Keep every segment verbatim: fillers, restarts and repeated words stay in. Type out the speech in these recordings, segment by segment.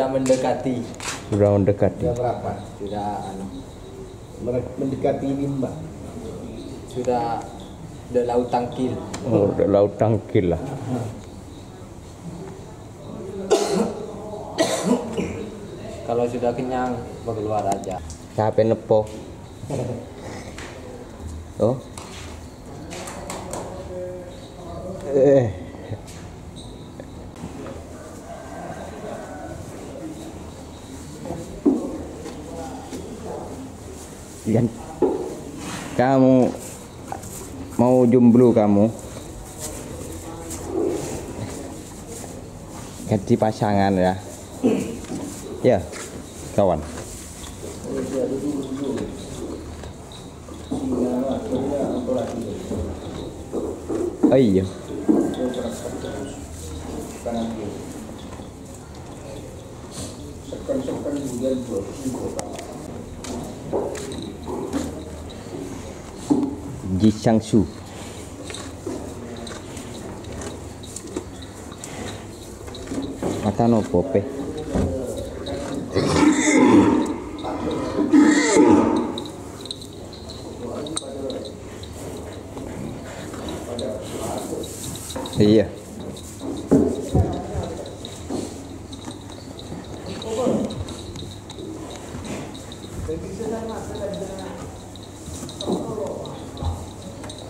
Mendekati. Sudah mendekati. Sudah berapa? Sudah, anu, mere-, mendekati lima. Sudah, udah laut tangkil. Oh, udah laut tangkil lah. Kalau sudah kenyang, keluar aja. Siapa neppo? Oh. Eh. Yan, kamu mau jomblo kamu? Ganti pasangan ya. Ya, kawan. Oh iya. Ji Sang Su. Makan opo, Pe? Iya.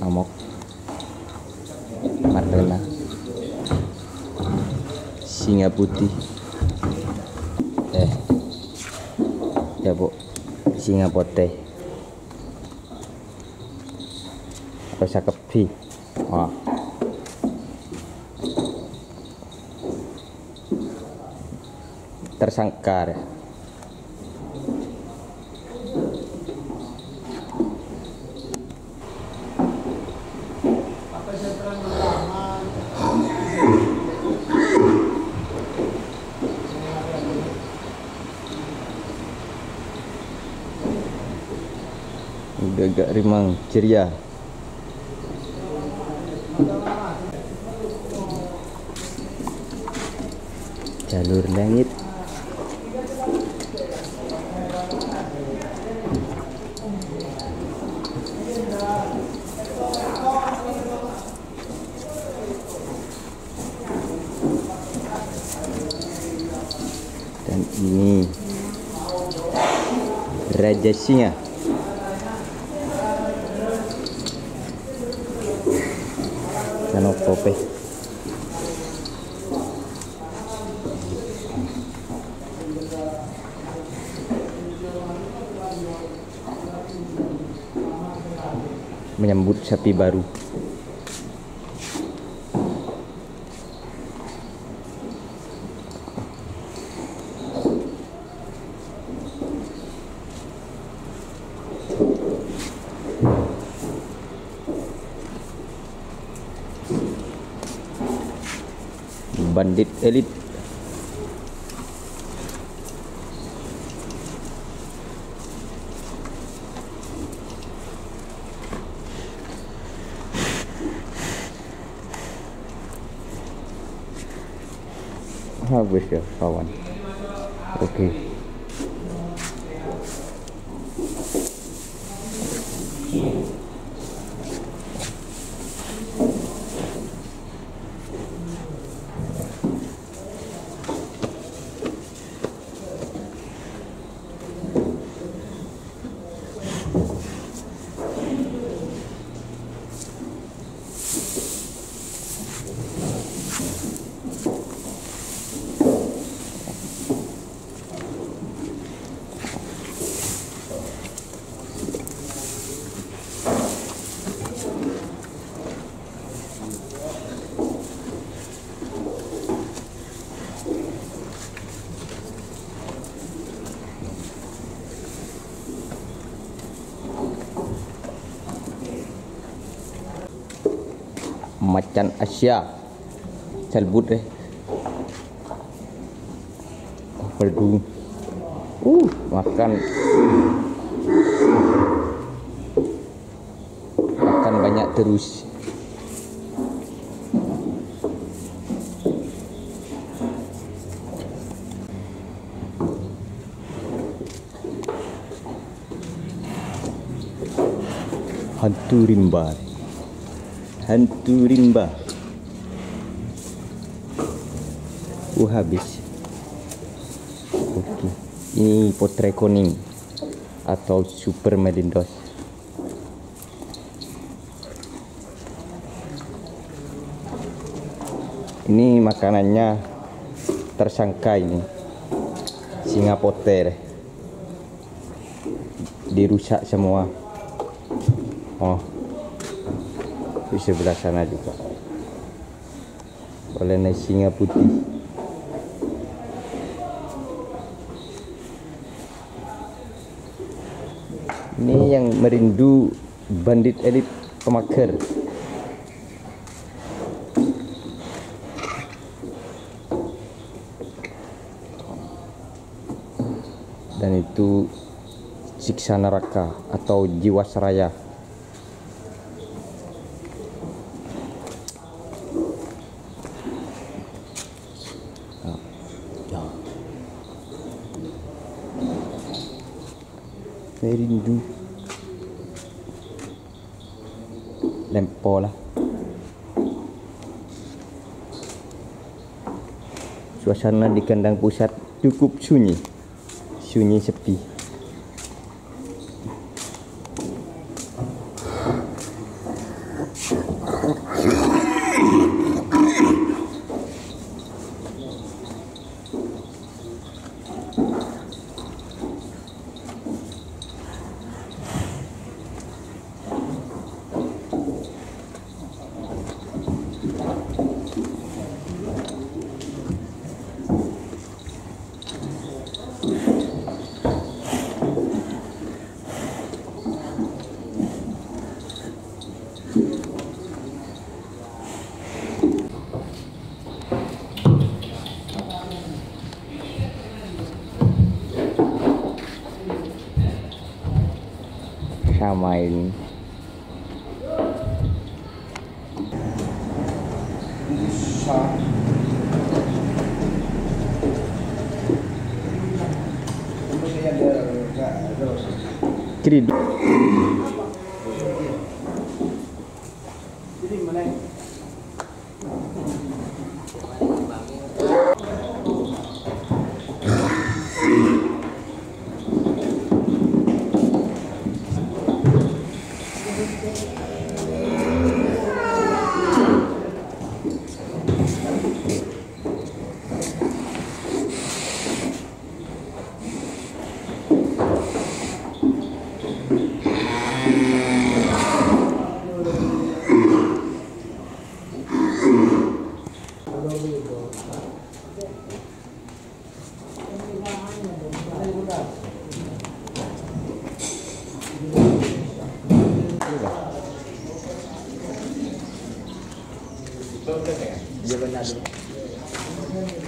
Amok. Marlena. Singa putih. Eh. Ya, Bu. Singa putih. Apa sakebbi? Wah. Tersangka. Udah agak rimang ceria. Jalur langit. Dan ini Raja Singa. Kenapa, Pe? Menyambut sapi baru. Bandit elit. Habis ya, kawan. Oke. Macan Asia. Calbut, eh. Apa itu? Uh, makan. Makan banyak terus. Hantu rimba. Hantu rimba. Uh, habis. Oke. Ini potrè konèng atau super melindos. Ini makanannya tersangka ini. Singa potèr. Dirusak semua. Oh. Di sebelah sana juga. Oleh singa putih. Ini yang merindu bandit elit pemager. Dan itu siksa neraka atau jiwasraya. Saya rindu. Lempo lah. Suasana di kandang pusat cukup sunyi. Sunyi, sepi. Samain. Keridu.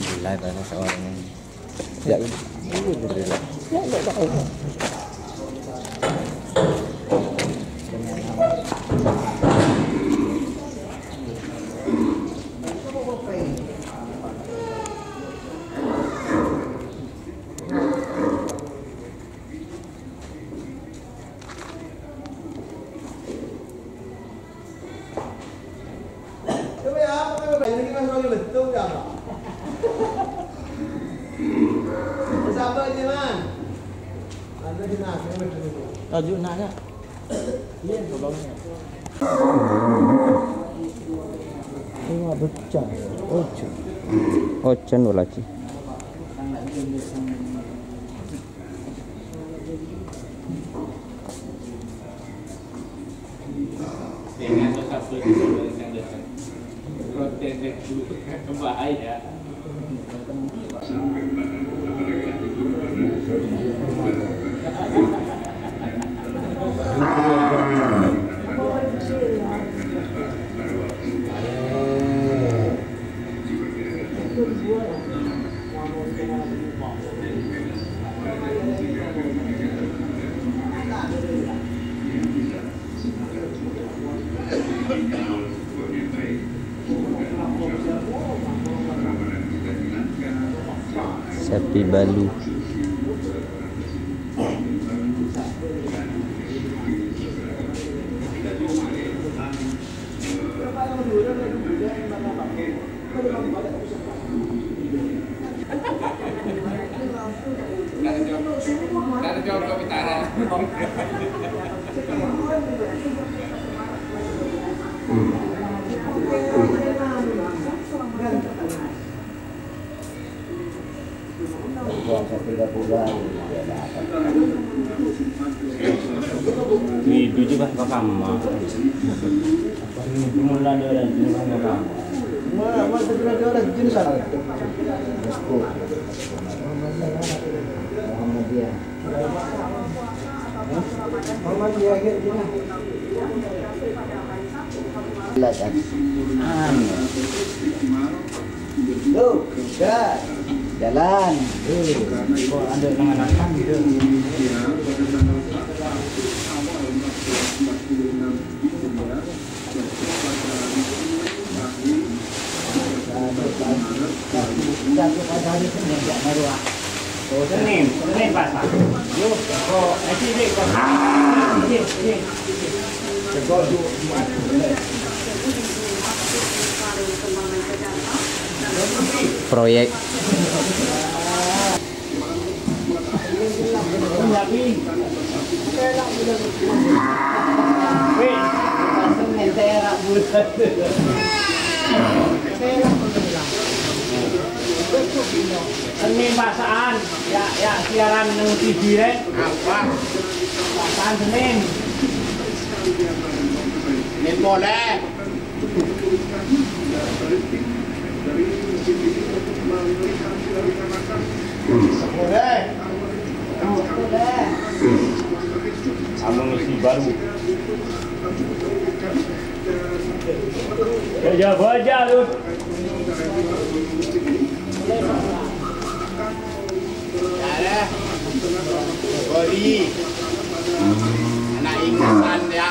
Gila, karena seorang ini. Ya, ini bener. Ya, enggak tahu. Tajuk nanya. Ini pecah. Ojo. Ojo lagi. Sapi balu. Di duju kan ka kamma. Mula ada orang jenis kan ka kamma. Mula, mula ada orang jenis kan. Muhammadiyah. Muhammadiyah, gitu, nah. Jelas, kan? Anu. Tuh, gas. Jalan. Tuh. Kok ada anak-anak gitu? Senin, Senin, Pak. Yuk, kok, eh, sini, kok. Ah, iya, iya. Proyek. Senin pasaan, ya, ya, siaran neng T V, rè. Apa? Pasaan Senin. Senin boleh. Amunisi baru. Ya, ya, baca, Lut. Sorry. Anak ingesan, ya.